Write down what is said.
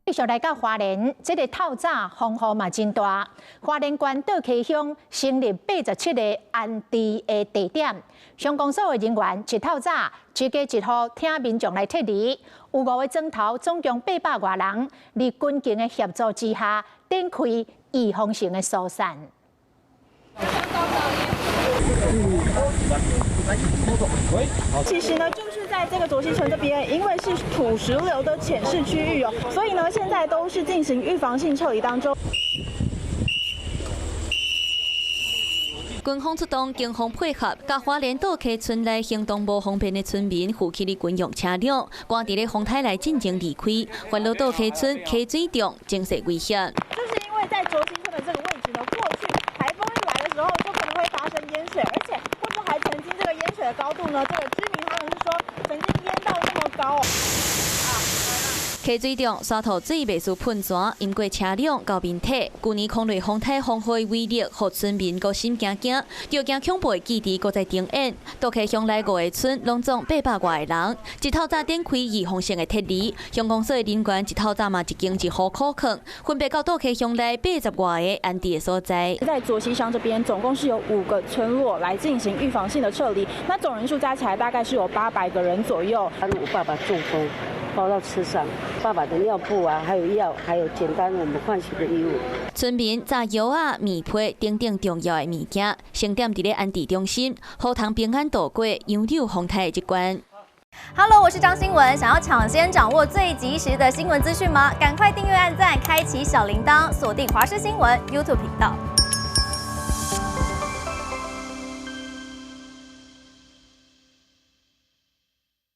繼續來到花蓮，這个透早風雨嘛真大。花蓮縣桌溪鄉成立87個安置的地點，鄉公所的人員一透早一家一戶聽民眾來撤離，有五個鐘頭，總共800外人，佇軍警的協助之下，展開預防性的疏散。其實呢，就是在這個卓溪村這邊，因為是土石流的潛勢區域哦，所以呢，現在都是進行預防性撤離當中。軍方出動，警方配合，佮花蓮桌溪村內行動無方便的村民扶起咧軍用車輛，趕佇咧風台內進前離開，煩惱桌溪村溪水重，情勢危險。就是因為在卓溪村的這個位置呢，過去颱風一來的時候，就可能會發生淹水，而且過去還曾經這個淹水的高度呢，這個居民他們是說曾經淹到那麼高。溪水中，沙土水袂輸噴泉，淹過車輛到民體。舊年空雷風台風雨的威力，予村民閣心驚驚，著驚恐怖的記憶閣再重演。桌溪鄉內五个村，攏總800外個人，一透早展開預防性的撤離。鄉公所的人員一透早嘛一間一戶叩門，分別到桌溪鄉內80外个安置的所在。在卓溪鄉這邊，總共是有五個村落來進行預防性的撤離，那總人數加起來大概是有800個人左右。我爸爸中風，抱到車上，爸爸的尿布啊，還有藥，還有簡單我們換洗的衣物。村民紮藥仔、棉被等等重要的物件，先踮佇咧安置中心，予通平安度過楊柳風台的這關。 Hello，我是張新聞，想要搶先掌握最及時的新聞資訊嗎？趕快訂閱、按讚、開啟小鈴鐺，鎖定華視新聞 YouTube 頻道。